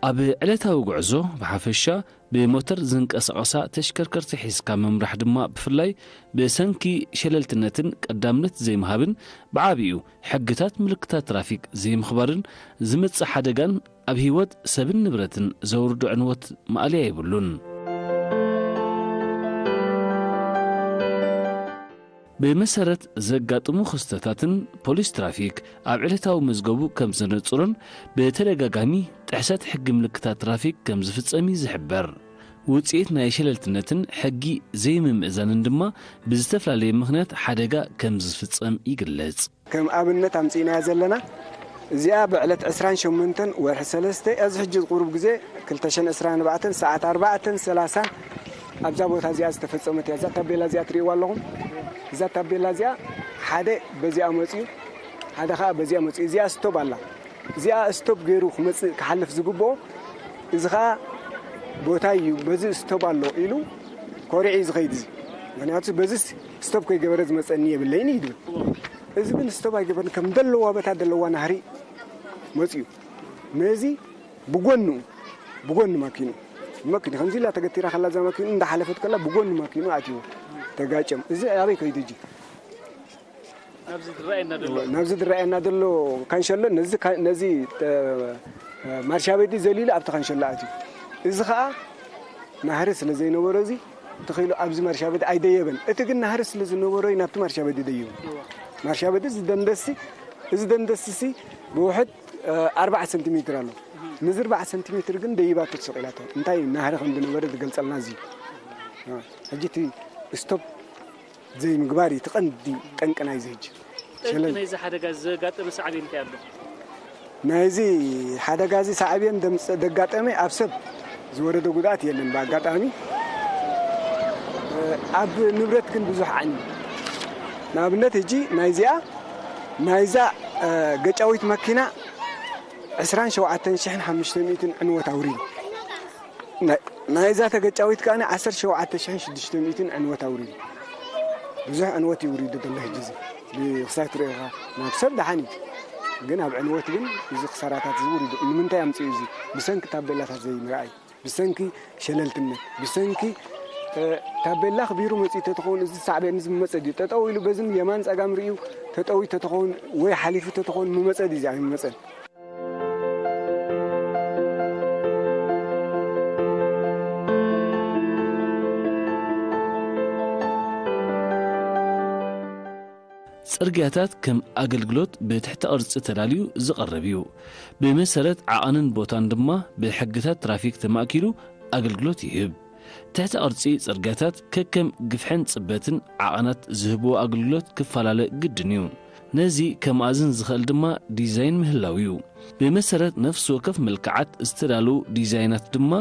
ኣብ ዕለታዊ ጉዕዞ ብሓፈሻ ብሞተር ዝንቀሳቐሳ ተሽከርከርቲ ሒዝካ ምምራሕ ድማ ብፍላይ ብሰንኪ ሸለልትነትን ቀዳምነት ዘይምሃብን ብዓቢኡ ሕግታት ምልክታት ትራፊክ ዘይምኽባርን ዝመጽእ ሓደጋን ኣብ ህይወት ሰብን ንብረትን ዘውርዶ ዕንወት ማእለያ የብሉን። ብመሰረት ዘጋጥሙ ክስተታትን ፖሊስ ትራፊክ ኣብ ዕለታዊ መዝገቡ ከም ዘነጽሮን ብተደጋጋሚ ጥሕሰት ሕጊ ምልክታት ትራፊክ ከም ዝፍጸም እዩ ዝሕበር። ውጽኢት ናይ ሸለልትነትን ሕጊ ዘይምምእዛንን ድማ ብዝተፈላለየ ምኽንያት ሓደጋ ከም ዝፍጸም ይግለጽ። ከም ኣብነት ኣምጺእናያ ዘለና እዚኣ ብዕለት ዕስራን ሸሞንተን ወርሒ ሰለስተ፣ ኣብዚ ሕጂ ቁሩብ ግዜ ክልተ ሽሕን ዕስራን ኣርባዕተን ሰዓት ኣርባዕተን ሰላሳን ኣብዛ ቦታ እዚኣ ዝተፈጸመት እያ። እዛ ታቤላ እዚኣ ትርእይዋ ኣለኹም። እዛ ታቤላ እዚኣ ሓደ በዚኣ መጺኡ፣ ሓደ ኸኣ በዚኣ መጺኡ። እዚኣ ስቶፕ ኣላ። እዚኣ ስቶፕ ገይሩ ክመጽእ፣ ክሓልፍ ዝግብኦ፣ እዚ ኸኣ ቦታ እዩ፣ በዚ ስቶፕ ኣሎ ኢሉ ኮሪዑ እዩ ዝኸይድ። እዚ ምኽንያቱ በዚ ስቶፕ ከይገበረ ዝመጸኒ የብለይን እዩ ዝብል። እዚ ግን ስቶፕ ኣይገበርን፣ ከም ዘለዋ በታ ዘለዋ ናህሪ መጺኡ። ነዚ ብጎኑ፣ ብጎኒ ማኪኑ፣ ማኪኑ ከምዚ ኢላ ተገቲራ ከላ፣ እዛ ማኪኑ እንዳሓለፈት ከላ ብጎኒ ማኪኑ ኣትዩ ተጋጨም። እዚ ኣበይ ከይዱ ሕጂ? ናብዚ ዝረኣየና ዘሎ፣ ናብዚ ዝረኣየና ዘሎ ካንሸሎ፣ ነዚ ካ-፣ ነዚ፣ ተ-፣ ማርሻቤዲ ዘሊሉ ኣብቲ ካንሸሎ ኣትዩ። እዚ ኸኣ ናህሪ ስለ ዘይነበሮ፣ እዚ ተኺሉ ኣብዚ ማርሻቤዲ ኣይደየበን። እቲ ግን ናህሪ ስለ ዝነበሮ እዩ ናብቲ ማርሻቤዲ ደይቡ። ማርሻቤዲ ዝደንደሲ፣ እዚ ደንደስሲ ብውሕድ፣ እ፣ ኣርባዓ ሰንቲሜትር ኣሎ። ነዚ ኣርባዓ ሰንቲሜትር ግን ደይባቶ ተሰቒላቶ። እንታይ ናህሪ ከም ዝነበረ ዝገልጸልና እዚ። እ፣ ሕጂ እቲ ስቶፕ ዘይምግባር እዩ እቲ ቀንዲ ጠንቂ ናይዚ። ሕጂ ጠንቂ ሸለል ናይዚ ሓደጋ ዘጋጠመ ሳዕቤን እንታይ ኣሎ? ናይዚ ሓደጋ እዚ ሳዕቤን ደምጽ-፣ ደጋጠመ ኣብ ሰብ ዝወረደ ጉድኣት የለን። ብኣጋጣሚ፣ እ፣ ኣብ ንብረት ግን ብዙሕ ዓኒ። ንኣብነት ሕጂ ናይዚኣ፣ ናይዛ፣ እ፣ ገጫዊት መኪና ዕስራን ሸውዓተን ሽሕን ሓሙሽተ ሚእትን ዕንወት ኣውሪዱ። ናይ-፣ ናይዛ ተገጫዊት ከኣ ዓሰርተ ሸውዓተ ሽሕን ሽዱሽተ ሚእትን ዕንወት ኣውሪዱ። ብዙሕ ዕንወት ይውሪዱ ዘሎ ሕጂ እዚ። ብክሳይ ትርእዮ ኢኻ፣ ናብ ሰብ ደሓን እዩ። ግን ኣብ ዕንወት ግን እዚ ክሳራታት እዚ ውሪዱ። ንምንታይ ኣምጽኡ እዚ? ብሰንኪ ታቤላታት ዘይምርኣይ፣ ብሰንኪ ሸለልትነት፣ ብሰንኪ፣ እ፣ ታቤላ ክቢሩ መጺኡ ተተኸውን፣ እዚ ሳዕቤን እዚ ምመጸ ድዩ? ጠጠው ኢሉ በዝን የማን ጸጋም ርእዩ ተጠው ተተኸውን ወይ ሓሊፉ ተተኸውን ምመጸ ድዩ? እዚ ኣይምመጸን። ጽርግያታት ከም ኣገልግሎት ብትሕተ ቅርጺ ተዳልዩ ዝቐርብ እዩ። ብመሰረት ዓቐንን ቦታን ድማ ብሕግታት ትራፊክ ተማእኪሉ ኣገልግሎት ይህብ። ትሕተ ቅርጺ ጽርግያታት ከከም ግፍሕን ጽበትን ዓቐናት ዝህብዎ ኣገልግሎት ክፈላለ ግድን እዩ። ነዚ ከመኣዝን ዝኽእል ድማ ዲዛይን ምህላው እዩ። ብመሰረት ነፍሲ ወከፍ መልክዓት ዝተዳለዉ ዲዛይናት ድማ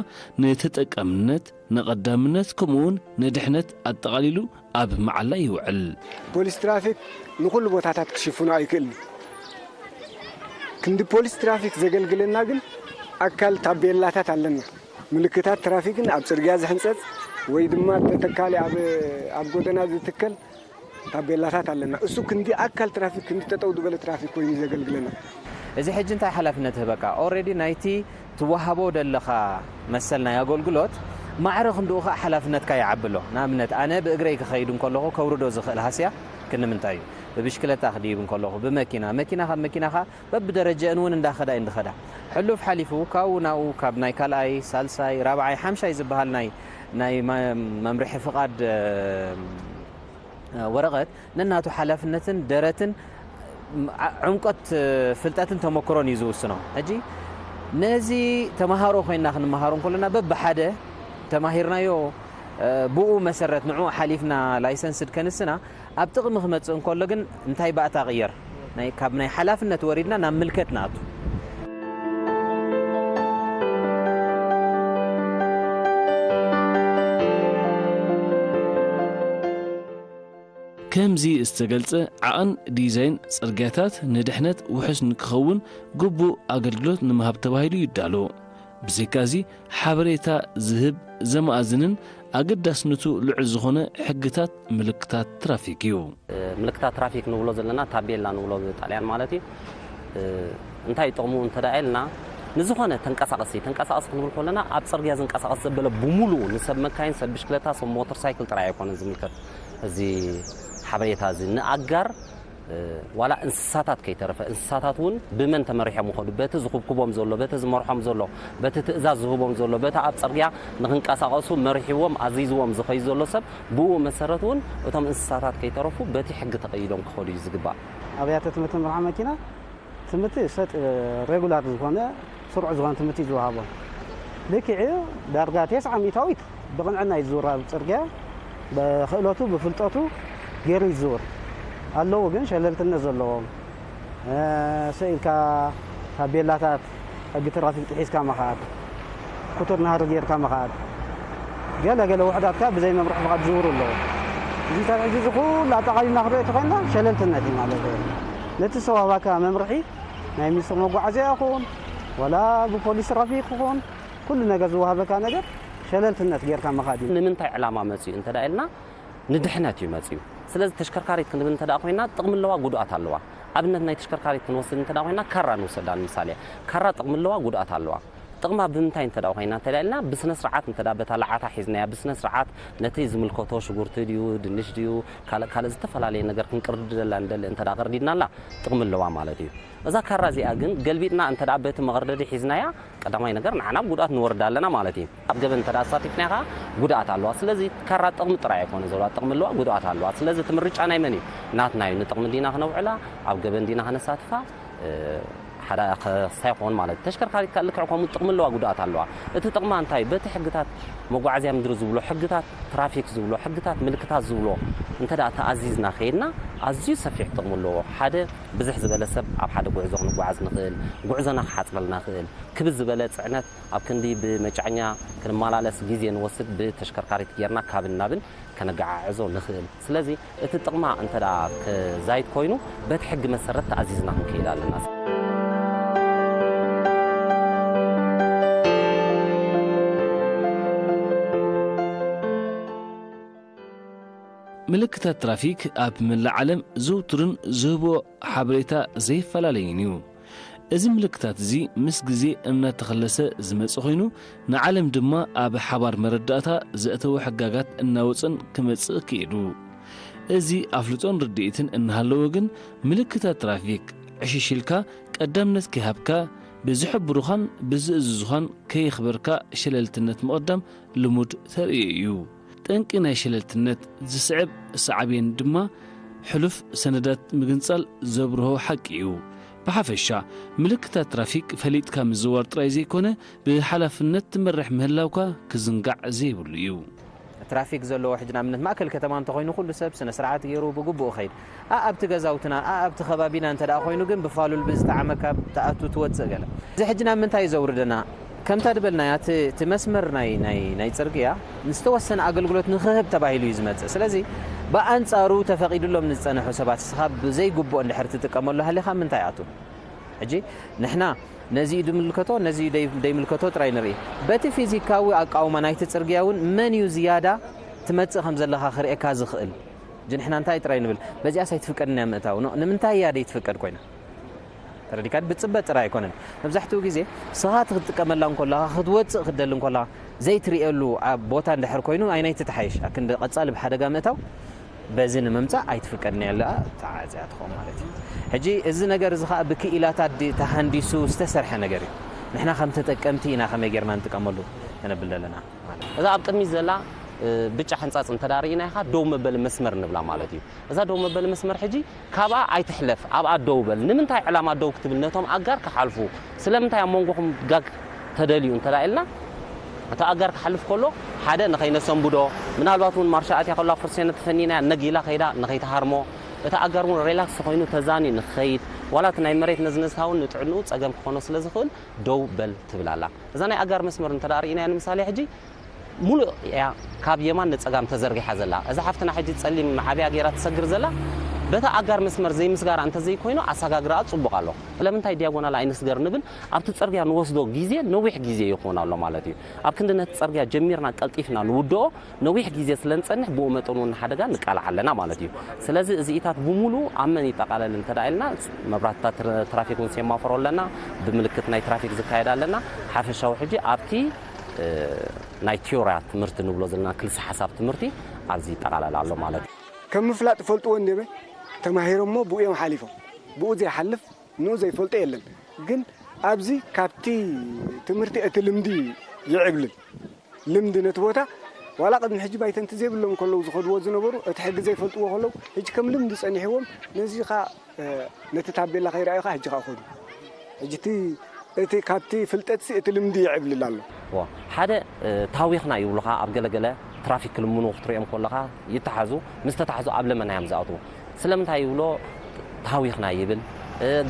ንተጠቃምነት፣ ንቐዳምነት ከምኡውን ንድሕነት ኣጠቓሊሉ ኣብ መዓላ ይውዕል። ፖሊስ ትራፊክ ንኹሉ ቦታታት ክሽፍኖ ኣይክእልን። ክንዲ ፖሊስ ትራፊክ ዘገልግለና ግን ኣካል ታቤላታት ኣለና። ምልክታት ትራፊክን ኣብ ጽርግያ ዝሕንጸጽ ወይ ድማ ተተካሊ ኣብ፣ ኣብ ጎደና ዝትከል ታቤላታት ኣለና። እሱ ክንዲ ኣካል ትራፊክ፣ ክንዲ ጠጠው ዝበለ ትራፊክ ኮይኑ ዘገልግለና። እዚ ሕጂ እንታይ ሓላፍነት ህበካ? ኦልሬዲ ናይቲ ትወሃቦ ዘለኻ መሰል ናይ ኣገልግሎት ማዕረ ክንድኡ ኸኣ ሓላፍነትካ ይዓቢ ኣሎ። ንኣብነት፣ ኣነ ብእግረይ ክኸይድ እንከለኹ ከውርዶ ዝኽእል ሃስያ ክንምንታይ እዩ? ብብሽክለታ ክድይብ እንከለኹ፣ ብመኪና፣ መኪና ካብ መኪና ኸኣ በብደረጀአን እውን እንዳኸዳ እየን ዝኸዳ። ሕሉፍ ሓሊፉ ካብኡ ናብኡ፣ ካብ ናይ ካልኣይ፣ ሳልሳይ፣ ራብዓይ፣ ሓምሻይ ዝበሃል ናይ፣ ናይ ማ-፣ መምርሒ ፍቓድ፣ እ፣ ወረቐት ነናቱ ሓላፍነትን ደረትን ዓ-፣ ዕምቆት ፍልጠትን ተመክሮን እዩ ዝውስኖ። ሕጂ ነዚ ተምሃሮ ኮይንና ክንመሃሮ እንከለና በብሓደ ተማሂርናዮ፣ እ፣ ብኡ መሰረት ንዕኡ ሓሊፍና ላይሰንስድ ከንስና ኣብ ጥቕሚ ክመጽእ እንከሎ ግን እንታይ ባእታ ቅየር? ናይ፣ ካብ ናይ ሓላፍነት ወሪድና ናብ ምልከት ንኣቱ። ከምዚ ዝተገልጸ ዓቐን ዲዛይን ጽርግያታት ንድሕነት ውሑስ ንክኸውን ግቡእ ኣገልግሎት ንምሃብ ተባሂሉ ይዳሎ። ብዘይካዚ ሓበሬታ ዝህብ፣ ዘማእዝንን ኣገዳስነቱ ልዑል ዝኾነ ሕግታት ምልክታት ትራፊክ እዩ። ምልክታት ትራፊክ ንብሎ ዘለና ታቤላ ንብሎ ብጣልያን ማለት እዩ። እንታይ ጥቕሙ እንተ ደኣ ኢልና፣ ንዝኾነ ተንቀሳቐሲ፣ ተንቀሳቐሲ ክንብል ከለና ኣብ ጽርግያ ዝንቀሳቐስ ዘበለ ብምሉኡ ንሰብ መካይን፣ ሰብ ብሽክለታ፣ ሰብ ሞተር ሳይክል ጥራይ ኣይኮነን ዝምልከት። እዚ ሓበሬታ እዚ ንኣጋር፣ እ፣ ዋላ እንስሳታት ከይተረፈ፣ እንስሳታት እውን ብመን ተመሪሖም ይኸዱ? በቲ ዝኹብኩቦም ዘሎ፣ በቲ ዝመርሖም ዘሎ፣ በቲ ትእዛዝ ዝህቦም ዘሎ፣ በቲ ኣብ ጽርግያ ንኽንቀሳቐሱ መሪሕዎም፣ ኣዚዝዎም ዝኸዩ ዘሎ ሰብ፣ ብኡ መሰረት እውን እቶም እንስሳታት ከይተረፉ በቲ ሕጊ ተቐይዶም ክኸዱ እዩ ዝግባእ። ኣብያተ ትምህርቲ መምርሒ መኪና ትምህርቲ ሰጥ ሬጉላር ዝኾነ ስሩዕ ዝኾነ ትምህርቲ እዩ ዝወሃቦ። ልክዕ እዩ፣ ዳርጋ ተስዓ ሚእታዊት ብቕንዕና እዩ ዝዝውር ኣብ ጽርግያ። ብክእለቱ ብፍልጠቱ ገይሩ እዩ ዝዝውር። ኣለዉ ግን ሸለልትነት ዘለዎም፣ እ፣ ስኢልካ ታቤላታት ሕጊ ትራፊክ ጥሒስካ ምኻድ፣ ኩቱር ናህሪ ጌርካ ምኻድ፣ ገለ ገለ ውሕዳት ከኣ ብዘይ መምርሒ ፍቓድ ዝዝውሩ ኣለዉ። እዚታት ሕጂ እዚ ኩሉ ኣጠቓሊልና ክንሪኦ እንተኾይንና ሸለልትነት እዩ ማለት እዩ። ነቲ ዝተዋህባካ መምርሒ ናይ ሚኒስትሪ መጓዓዝያ ይኹን ዋላ ብፖሊስ ትራፊክ ይኹን ኩሉ ነገር ዝወሃበካ ነገር ሸለልትነት ጌርካ ምኻድ እዩ። ንምንታይ ዕላማ መጺኡ እንተ ደኣ ኢልና ንድሕነት እዩ መጺኡ። ስለዚ ተሽከርካሪት ክንብል እንተ ደኣ ኮይና ጥቕሚ ኣለዋ፣ ጉድኣት ኣለዋ። ኣብነት ናይ ተሽከርካሪት ክንወስድ እንተ ደኣ ኮይና ካራ ንውሰዳ ንምሳሌ። ካራ ጥቕሚ ኣለዋ፣ ጉድኣት ኣለዋ። ጥቕማ ብምንታይ እንተ ደኣ ኮይና እንተ ደኣ ኢልና ብስነ ስርዓት እንተ ደኣ በታ ለዓታ ሒዝናያ ብስነ ስርዓት ነቲ ዝምልከቶ ሽጉርቲ ድዩ፣ ድንሽ ድዩ፣ ካልእ ካልእ ዝተፈላለየ ነገር ክንቅርድደላ ንደሊ እንተ ደኣ ቀርዲድናላ ጥቕሚ ኣለዋ ማለት እዩ። እዛ ካራ እዚኣ ግን ገልቢጥና እንተ ደኣ በቲ መቐርደዲ ሒዝናያ ቀዳማይ ነገር ንዓና ጉድኣት ንወርድ ኣለና ማለት እዩ። ኣብ ገበን እንተ ደኣ ኣሳቲፍናያ ከኣ ጉድኣት ኣለዋ። ስለዚ ካራ ጥቕሚ ጥራይ ኣይኮነ ዘለዋ፣ ጥቕሚ ኣለዋ፣ ጉድኣት ኣለዋ። ስለዚ እቲ ምርጫ ናይ መን እዩ? ናትና እዩ። ንጥቕሚ ዲና ክነውዕላ፣ ኣብ ገበን ዲና ከነሳትፋ፣ እ፣ ሓደ ክሳይ ክኾን ማለት እዩ። ተሽከርካሪት ከኣ ልክዕ ከምኡ ጥቕሚ ኣለዋ፣ ጉድኣት ኣለዋ። እቲ ጥቕማ እንታይ? በቲ ሕግታት መጓዓዝያ ምድሪ ዝብሎ፣ ሕግታት ትራፊክ ዝብሎ፣ ሕግታት ምልክታት ዝብሎ እንተ ደኣ ተኣዚዝና ከይድና ኣዝዩ ሰፊሕ ጥቕሚ ኣለዎ። ሓደ ብዝሕ ዝበለ ሰብ ኣብ ሓደ ጉዕዞ ክንጓዓዝ ንኽእል፣ ጉዕዞና ክሓጽረልና ይኽእል። ክብዝ ዝበለ ጽዕነት ኣብ ክንዲ ብመጫኛ ክንመላለስ ግዜ ንወስድ ብተሽከርካሪት ጌርና ካብን ናብን ከነገዓዕዞ ንኽእል። ስለዚ እቲ ጥቕማ እንተ ደኣ ክዛይድ ኮይኑ በቲ ሕጊ መሰረት ተኣዚዝና ክንከይድ ኣለና። ምልክታት ትራፊክ ኣብ መላእ ዓለም ዝውቱርን ዝህቦ ሓበሬታ ዘይፈላለይን እዩ። እዚ ምልክታት እዚ ምስ ግዜ እናተኸለሰ ዝመጽእ ኮይኑ፣ ንዓለም ድማ ኣብ ሓባር መረዳእታ ዘእተወ ሕጋጋት እናወጸን ክመጽእ ክኢሉ። እዚ ኣፍልጦን ርድኢትን እናሃለወ ግን፣ ምልክታት ትራፊክ ዕሽሽ ኢልካ ቀዳምነት ከይሃብካ፣ ብዝሕብሩኻን ብዝእዝዙኻን ከየኽበርካ ሸለልትነት ምቕዳም ልሙድ ተርእዮ እዩ። ጠንቂ ናይ ሸለልትነት ዝስዕብ ሳዕቤን ድማ ሕሉፍ ሰነዳት ምግንጻል ዘብርሆ ሓቂ እዩ። ብሓፈሻ፣ ምልክታት ትራፊክ ፈሊጥካ ምዝዋር ጥራይ ዘይኮነ፣ ብሓላፍነት ትመርሕ ምህላውካ ክዝንጋዕ ዘይብሉ እዩ። ትራፊክ ዘለዎ ሕጂ ንኣብነት ማእከል ከተማ እንተኾይኑ ኩሉ ሰብ ስነ ስርዓት ገይሩ ብግቡእ ኸይድ። ኣኣብቲ ገዛውትና፣ ኣኣብቲ ከባቢና እንተ ደኣ ኮይኑ ግን ብፋሉል ብዝተዓመካ ትኣቱ ትወጽእ ገለ። እዚ ሕጂ ናብ ምንታይ እዩ ዘውርደና? ከምታ ዝበልናያ እቲ፣ እቲ መስመር ናይ፣ ናይ፣ ናይ ጽርግያ ንዝተወሰነ ኣገልግሎት ንኽህብ ተባሂሉ እዩ ዝመጽእ። ስለዚ ብኣንጻሩ ተፈቒዱሎም ንዝጸንሑ ሰባት እስኻ ብዘይግቡእ እንድሕር ትጥቀመሉ ሃሊኻ ምንታይ ኣቱ? ሕጂ ንሕና ነዚ እዩ ድምልከቶ፣ ነዚ እዩ ደይ-፣ ደይምልከቶ ጥራይ ንርኢ። በቲ ፊዚካዊ ኣቃውማ ናይቲ ጽርግያ እውን መን እዩ ዝያዳ ትመጽእ ከም ዘለኻ ክርእየካ ዝኽእል? ሕጂ ንሕና እንታይ ጥራይ ንብል? በዚኣስ ኣይትፍቀድን እያ ምእታው። ኖ፣ ንምንታይ እያ ደይትፍቀድ ኮይና? ተረዲካ? ብጽበ ጥራይ ኣይኮነን። መብዛሕትኡ ግዜ ንስኻ ክትጥቀመላ እንከለኻ፣ ክትወጽእ ክትደሊ እንከለኻ፣ ዘይትርእየሉ ኣብ ቦታ እንድሕር ኮይኑ፣ ኣይናይ ትተሓየሽ። ኣክንዲ ቀጻሊ ብሓደጋ ምእታው፣ በዚ ንምምጻእ ኣይትፍቀድን እያ፣ ተዓጽያ ትኸውን ማለት እዩ። ሕጂ እዚ ነገር እዚ ኸኣ ብክኢላታት ዲ-፣ ተሃንዲሱ ዝተሰርሐ ነገር እዩ። ንሕና ከም ተጠቀምቲ ኢና ከመይ ጌርና ንጥቀመሉ ነነብል ዘለና ማለት እዩ። እዛ ኣብ ቅድሚት ዘላ፣ እ፣ ብጫ ሕንጻጽ እንተ ደኣ ርኢናያ ኸኣ ደው መበሊ መስመር ንብላ ማለት እዩ። እዛ ደው መበሊ መስመር ሕጂ ካብኣ ኣይትሕለፍ፣ ኣብኣ ደው በል። ንምንታይ ዕላማ ደው ክትብል? ነቶም ኣጋር ክሓልፉ። ስለምንታይ ኣብ መንጎኹም ጋግ ተደልዩ እንተ ደኣ ኢልና፣ እቲ ኣጋር ክሓልፍ ከሎ፣ ሓደ ንኸይነሰንብዶ፣ ምናልባት እውን ማርሻ ኣትያ ከላ ፍርሴነ ተፈኒናያ ነግ ኢላ ከይዳ ንኸይትሃርሞ፣ እቲ ኣጋር እውን ሪላክስ ኮይኑ ተዛንዩ ንኽኸይድ፣ ዋላ እቲ ናይ መሬት ነዝነዝታ እውን ንጥዕንኡ ጸገም ክኾኖ ስለ ዝኽእል፣ ደው በል ትብል ኣላ። እዛ ናይ ኣጋር መስመር እንተ ደኣ ርኢናያ ንምሳሌ ሕጂ፣ ሙሉእ እያ ካብ የማን ንጸጋም ተዘርጊሓ ዘላ። እዛ ሓፍትና ሕጂ ጸሊም መዓብያ ገይራ ትሰግር ዘላ፣ በታ ኣጋር መስመር ዘይምስጋራ እንተዘይኮይኑ ኣሰጋግርኣ ጽቡቕ ኣሎ። ስለምንታይ ዲያጎናል ኣይንስገር ንብል? ኣብቲ ጽርግያ ንወስዶ ግዜ ነዊሕ ግዜ ይኾን ኣሎ ማለት እዩ። ኣብ ክንዲ ነቲ ጽርግያ ጀሚርና ቀልጢፍና ንውድኦ ነዊሕ ግዜ ስለ ንጸንሕ ብኡ መጠን እውን ሓደጋ ንቃላዕ ኣለና ማለት እዩ። ስለዚ እዚኢታት ብምሉኡ ኣብ መን ይጠቓለል እንተ ደኣ ኢልና መብራህትታት ትራ- ትራፊክ እውን ሴማፎሮ ኣለና፣ ብምልክት ናይ ትራፊክ ዝካየድ ኣለና። ሓፈሻዊ ሕጂ ኣብቲ ናይ ቲዮርያ ትምህርቲ ንብሎ ዘለና ክልሰ ሓሳብ ትምህርቲ ኣብዚ ይጠቓለል ኣሎ ማለት እዩ። ከም ምፍላጥ ይፈልጥዎ እንዴበ ተማሂሮሞ ብኡ እዮም ሓሊፎም። ብኡ ዘይሓልፍ ንኡ ዘይፈልጦ የለን። ግን ኣብዚ ካብቲ ትምህርቲ እቲ ልምዲ ይዕብልል። ልምዲ ነቲ ቦታ ዋላ ቅድሚ ሕጂ ባይተንቲ ዘይብሎም ከለዉ ዝኸድዎ ዝነበሩ እቲ ሕጊ ዘይፈልጥዎ ከለዉ ሕጂ ከም ልምዲ ጸኒሕዎም ነዚ ኸ ነቲ ታቤላ ከይረኣዩ ኸ ሕጂ ኸ ኸዱ። ሕጂ እቲ እቲ ካብቲ ፍልጠትሲ እቲ ልምዲ ይዕብልል ኣሎ። ዎ፣ ሓደ ታዊኽና ይብሉኻ። ኣብ ገለገለ ትራፊክ ክልምኑ ክትሪኦም ከለኻ ይተሓዙ። ምስ ተታሕዙ ኣብ ለመና እዮም ዝኣትዉ። ስለምንታይ ይብሎ ታዊኽና ይብል።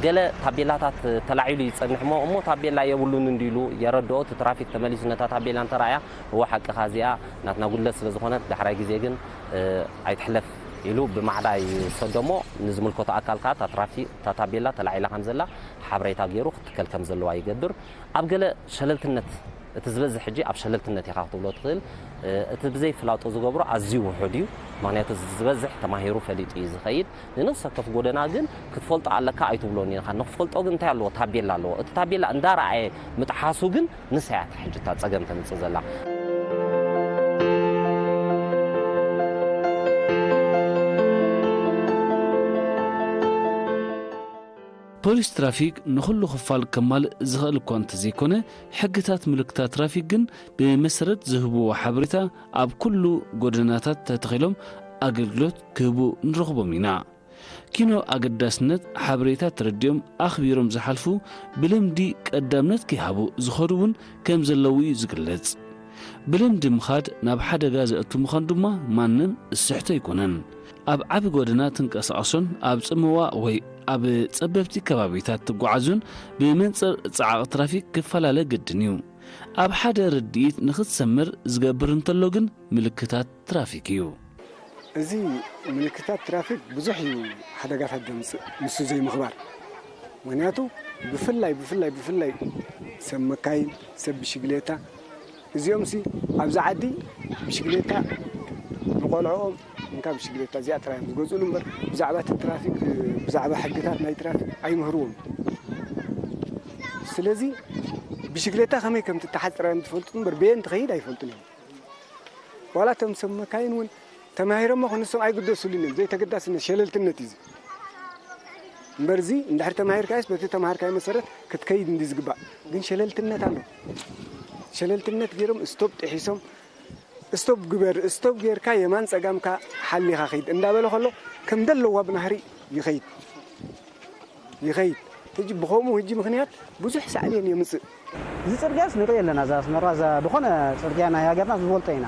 ገለ ታቤላታት ተላዒሉ ይጸንሕ እሞ እሞ ታቤላ የብሉን እንዲሉ የረድኦ። እቲ ትራፊክ ተመሊሱ ነታ ታቤላ እንተረኣያ እዎ ሓቅኻ እዚኣ ናትና ጉድለት ስለ ዝኾነት ዳሕራይ ግዜ ግን ኣይትሕለፍ ኢሉ ብማዕዳ ይሰዶ እሞ ንዝምልከቶ ኣካል ከኣ እታ ትራፊ እታ ታቤላ ተላዒላ ከም ዘላ ሓበሬታ ገይሩ ክትከል ከም ዘለዋ ይገብር። ኣብ ገለ ሸለልትነት እቲ ዝበዝሕ ሕጂ ኣብ ሸለልትነት ኢኻ ክትብሎ ትኽእል። እቲ ብዘይ ፍላጦ ዝገብሮ ኣዝዩ ውሑድ እዩ። ምኽንያቱ ዝበዝሕ ተማሂሩ ፈሊጡ እዩ ዝኸይድ። ንነፍሲ ወከፍ ጎደና ግን ክትፈልጦ ኣለካ ኣይትብሎን ኢኻ። ንክትፈልጦ ግን እንታይ ኣለዎ? ታቤላ ኣለዎ። እቲ ታቤላ እንዳረኣየ ምጥሓሱ ግን ንሳ እያ ሕጂ እታ ጸገም ተምጽእ ዘላ። ፖሊስ ትራፊክ ንኹሉ ክፋል ከማልእ ዝኽእል እኳ እንተዘይኮነ፣ ሕግታት ምልክታት ትራፊክ ግን ብመሰረት ዝህብዎ ሓበሬታ ኣብ ኩሉ ጎደናታት ተተኺሎም ኣገልግሎት ክህቡ ንረኽቦም ኢና። ኪኖ ኣገዳስነት ሓበሬታ ተረዲኦም ኣኽቢሮም ዝሓልፉ ብልምዲ ቀዳምነት ከይሃቡ ዝኸዱ እውን ከም ዘለዉ እዩ ዝግለጽ። ብልምዲ ምኻድ ናብ ሓደጋ ዘእቱ ምዃኑ ድማ ማንም ዝስሕቶ ኣይኮነን። ኣብ ዓቢ ጎደና ትንቀሳቐሶን ኣብ ጽምዋ ወይ ኣብ ጸበብቲ ከባቢታት ትጓዓዙን ብመንጽር ጸዓቕ ትራፊክ ክፈላለ ግድን እዩ። ኣብ ሓደ ርድኢት ንኽትሰምር ዝገብር እንተሎ ግን ምልክታት ትራፊክ እዩ። እዚ ምልክታት ትራፊክ ብዙሕ እዩ ሓደጋታት ዘምፅእ ንሱ ዘይምኽባር። ምኽንያቱ ብፍላይ ብፍላይ ብፍላይ ሰብ መካይን ሰብ ብሽግሌታ እዚኦም ሲ ኣብዚ ዓዲ ብሽግሌታ ንቆልዕኦም እንካ ብሽግሌታ እዚኣ ጥራይ እዮም ዝገዝኡሉ እምበር ብዛዕባ እቲ ትራፊክ ብዛዕባ ሕግታት ናይ ትራፊክ ኣይምህርዎም። ስለዚ ብሽግሌታ ከመይ ከም ትተሓዝ ጥራይ እዮም ዝፈልጡ እምበር በየን ትኸይድ ኣይፈልጡን እዮም። ዋላ እቶም ሰብ መካይን እውን ተማሂሮሞ ክንሶም ኣይግደሱሉን እዮም። ዘይተገዳስነት ሸለልትነት እዩ እዚ። እምበር እዚ እንድሕር ተማሂርካዮስ በቲ ተማሃርካዮ መሰረት ክትከይድ እንዲ ዝግባእ ግን ሸለልትነት ኣሎ። ሸለልትነት ገይሮም ስቶፕ ጥሒሶም ስቶፕ ግበር ስቶፕ ጌርካ የማን ጸጋምካ ሓሊኻ ኸይድ እንዳበለ ከሎ ከም ደለዋ ብናህሪ ይኸይድ ይኸይድ። ሕጂ ብኸምኡ ሕጂ ምኽንያት ብዙሕ ሳዕቤን የምፅእ። እዚ ፅርግያስ ንርኢ ኣለና። እዛ ኣስመራ እዛ ዝኾነ ፅርግያ ናይ ሃገርና ዝፈልጦ ኢና።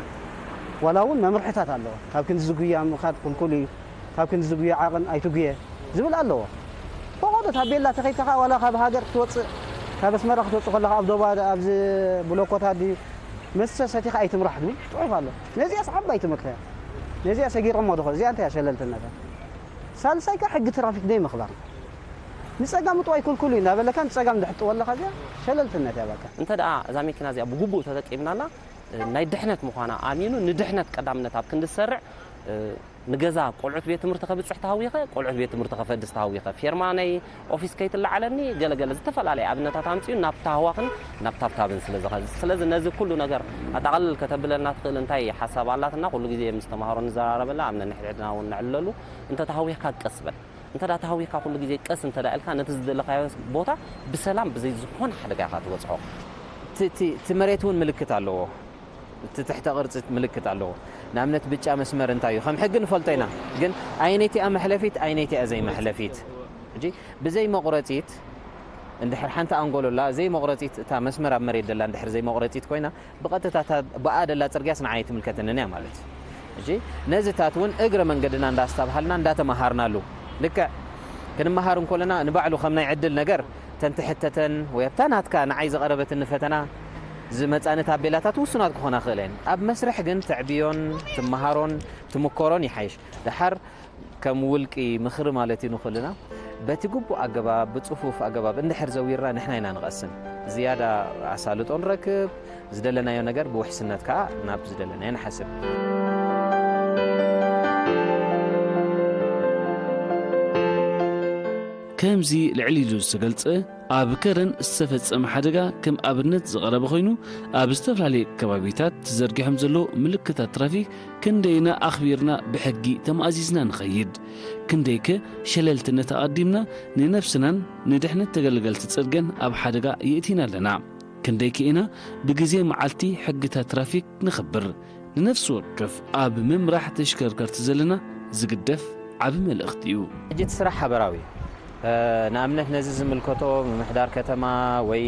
ዋላ እውን መምርሕታት ኣለዎ። ካብ ክንዲ ዝጉያ ምኻድ ክልኩል እዩ፣ ካብ ክንዲ ዝጉያ ዓቕን ኣይትጉየ ዝብል ኣለዎ። ፈቐዶ ታቤላ ተኸይድካ ከዓ ዋላ ካብ ሃገር ክትወፅእ ካብ ኣስመራ ክትወፅእ ከለኻ ኣብ ዶባ ኣብዚ ብሎኮታት ድዩ መስተ ሰቲኻ ኣይትምራሕ ዝብል ፅሑፍ ኣሎ። ነዚኣስ ዓባይ ትምህርቲ እያ። ነዚኣ ሰጊሮሞ ዶ እዚኣ እንታይ እያ ሸለልትነታ? ሳልሳይ ከ ሕጊ ትራፊክ ደይ ምኽባር። ንጸጋም ጥዋይ ኩልኩል እዩ እንዳበለካ ንጸጋም ድሕጥዎ ኣለኻ እዚኣ ሸለልትነት እያ በቃ። እንተ ደኣ እዛ መኪና እዚኣ ብግቡእ ተጠቂምናላ ናይ ድሕነት ምዃና ኣሚኑ ንድሕነት ቀዳምነት ኣብ ክንዲ ዝሰርዕ ንገዛ ቆልዑት ቤት ትምህርቲ ከብጽሕ ተሃዊኸ ቆልዑት ቤት ትምህርቲ ከፈድስ ተሃዊኸ ፌርማ ናይ ኦፊስ ከይትለዓለኒ ገለገለ ዝተፈላለየ ኣብነታት ኣምጺኡ ናብ ታህዋኽን ናብ ታብታብን ስለ ዝኸ ስለዚ ነዚ ኩሉ ነገር ኣጠቓልል ከተብለና ትኽእል እንታይ ሓሳብ ኣላትና ኩሉ ግዜ ምስ ተማሃሮ ንዘራረበላ ኣብ ነንሕድሕድና እውን ንዕለሉ እንተ ተሃዊኽካ ቀስ በል እንተ ዳ ተሃዊኽካ ኩሉ ግዜ ቀስ እንተ ዳ ኢልካ ነቲ ዝደለኻዮ ቦታ ብሰላም ብዘይ ዝኾነ ሓደጋ ኢኻ ትበጽሖ። እቲ መሬት እውን ምልክት ኣለዎ። እቲ ትሕተ ቅርጺ ምልክት ኣለዎ። ንኣብነት ብጫ መስመር እንታይ እዩ? ከም ሕጊ ንፈልጦ ኢና። ግን ኣየነይቲ እያ መሕለፊት ኣየነይቲ እያ ዘይመሕለፊት? ሕጂ ብዘይ መቑረጺት እንድሕር ሓንቲ ኣንጎሎ ኣላ ዘይመቑረጺት እታ መስመር ኣብ መሬት ደላ እንድሕር ዘይመቑረጺት ኮይና ብቐጥታ እታ ብኣ ደላ ጽርግያስ ንዓይ ኣይትምልከተንን እያ ማለት እዩ። ሕጂ ነዚታት እውን እግረ መንገድና እንዳስተብሃልና እንዳተመሃርናሉ ልክዕ ክንመሃር እንኮለና ንባዕሉ ከም ናይ ዕድል ነገር ተንትሕተተን ወይ ኣብታ ናትካ ንዓይ ዝቐረበትኒ ፈተና ዝመጻኒ ታቤላታት ውሱናት ክኾና ክእለ እየን። ኣብ መስርሕ ግን ተዕብዮን ትመሃሮን ትምኮሮን ይሓይሽ። ደሓር ከም ውልቂ ምኽሪ ማለት እዩ ንኹልና። በቲ ግቡእ ኣገባብ፣ ብጽፉፍ ኣገባብ እንድሕር ዘዊርና ንሕና ኢና ንቐስን። ዝያዳ ኣሳልጦ ንረክብ፣ ዝደለናዮ ነገር ብውሕስነት ከኣ ናብ ዝደለናዮ ንሓስብ። ከምዚ ልዕል ኢሉ ዝተገልጸ፣ ኣብ ከረን ዝተፈጸመ ሓደጋ ከም ኣብነት ዝቐረበ ኮይኑ፣ ኣብ ዝተፈላለዩ ከባቢታት ተዘርጊሖም ዘለዉ ምልክታት ትራፊክ ክንደይና ኣኽቢርና ብሕጊ ተማእዚዝና ንኸይድ፣ ክንደይከ ሸለልትነት ኣቐዲምና ንነብስናን ንድሕነት ተገልገልቲ ጽርግያን ኣብ ሓደጋ የእቲና ኣለና። ክንደይከ ኢና ብግዜ መዓልቲ ሕግታት ትራፊክ ንኽብር። ንነፍሲ ወከፍ ኣብ ምምራሕ ተሽከርከርቲ ዘለና ዝግደፍ ዓቢ መልእኽቲ እዩ። ሕጂ እቲ ስራሕ ሓበራዊ እዩ። ንኣብነት ነዚ ዝምልከቶ ምምሕዳር ከተማ ወይ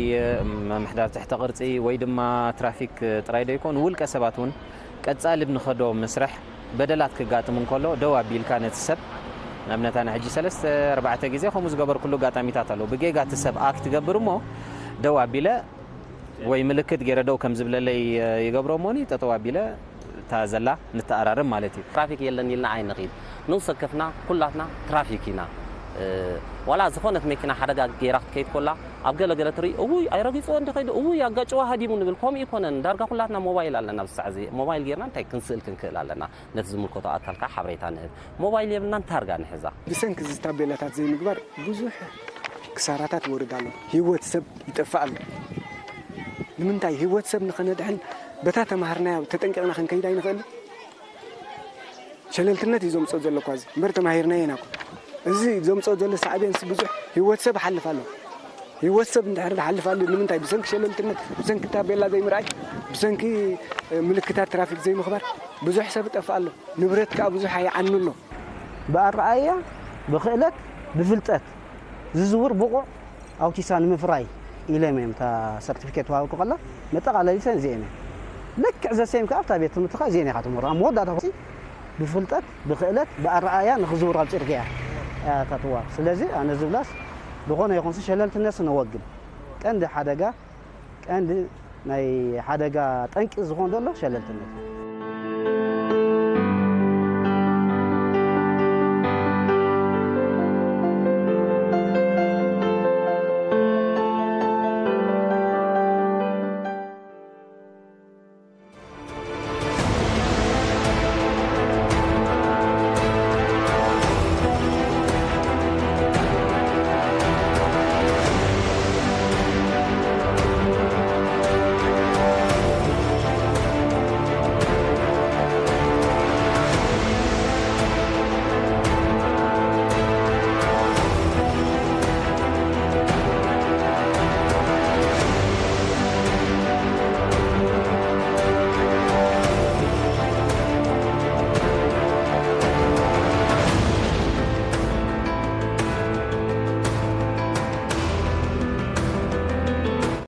ምምሕዳር ትሕተ ቅርጺ ወይ ድማ ትራፊክ ጥራይ ዶ ይኮን፣ ውልቀ ሰባት እውን ቀጻሊ ብንኸዶ መስርሕ በደላት ክጋጥም እንከሎ ደው ኣቢልካ ነቲ ሰብ፣ ንኣብነት ኣነ ሕጂ ሰለስተ ኣርባዕተ ግዜ ከምኡ ዝገበርኩሉ ኣጋጣሚታት ኣሎ። ብጌጋ እቲ ሰብ ኣክት ገብር እሞ ደው ኣቢለ ወይ ምልክት ገይረ ደው ከም ዝብለለይ ይገብሮ እሞኒ ጠጠው ኣቢለ እታ ዘላ ንተኣራርም ማለት እዩ። ትራፊክ የለን ኢልና ኣይንኺድ። ንውሰከፍና ኩላትና ትራፊክ ኢና። ዋላ ዝኾነት መኪና ሓደጋ ገይራ ክትከይድ ኮላ ኣብ ገለ ገለ ትርኢ እውይ ኣይረጊፅዎ እንዲ ከይዱ እውይ ኣጋጭዋ ሃዲሙ ንብል። ከምኡ ይኮነን ዳርጋ ኩላትና ሞባይል ኣለና። ብሳዕ እዚ ሞባይል ጌርና እንታይ ክንስእል ክንክእል ኣለና። ነቲ ዝምልከቶ ኣካል ከዓ ሓበሬታ ንህብ። ሞባይል የብልናን ታርጋ ንሕዛ። ብሰንኪ እዚ ታቤላታት ዘይምግባር ብዙሕ ክሳራታት ይወርድ ኣሎ። ህይወት ሰብ ይጠፍእ ኣሎ። ንምንታይ ህይወት ሰብ ንኸነድሕን በታ ተማሃርናዮ ተጠንቂቕና ክንከይድ ኣይንኽእል? ሸለልትነት እዩ ዘምፅኦ ዘሎ እኳ እዚ እምበር ተማሂርናዮ ኢና እኮ። እዚ ዘምፅኦ ዘሎ ሳዕቤንስ ብዙሕ ህይወት ሰብ ይሓልፍ ኣሎ። ህይወት ሰብ እንድሕር ዝሓልፍ ኣሎ ንምንታይ? ብሰንኪ ሸለልትነት፣ ብሰንኪ ታቤላ ዘይምርኣይ፣ ብሰንኪ ምልክታት ትራፊክ ዘይምኽባር ብዙሕ ሰብ ይጠፍእ ኣሎ። ንብረት ከዓ ብዙሕ ይዓኑ ኣሎ። ብኣረኣእያ፣ ብኽእለት፣ ብፍልጠት ዝዝውር ብቑዕ ኣውቲሳ ንምፍራይ ኢሎም እዮም እታ ሰርቲፊኬት ተዋሂብኩ ከላ መጠቓለሊተን እዚአን እየን። ልክዕ ዘሰይም ከዓ ኣብታ ቤት ትምህርቲ ከዓ እዚአን ኢኻ ትምህሮ ኣብ መወዳእታ ኮሲ ብፍልጠት ብክእለት ብኣረኣያ ንክዝውር ኣብ ፅርግያ እያ እታ ትዋብ። ስለዚ ኣነ ዝብላስ ዝኾነ ይኹንሲ ሸለልትነት ስነወግን ቀንዲ ሓደጋ ቀንዲ ናይ ሓደጋ ጠንቂ ዝኾን ዘሎ ሸለልትነት እዩ።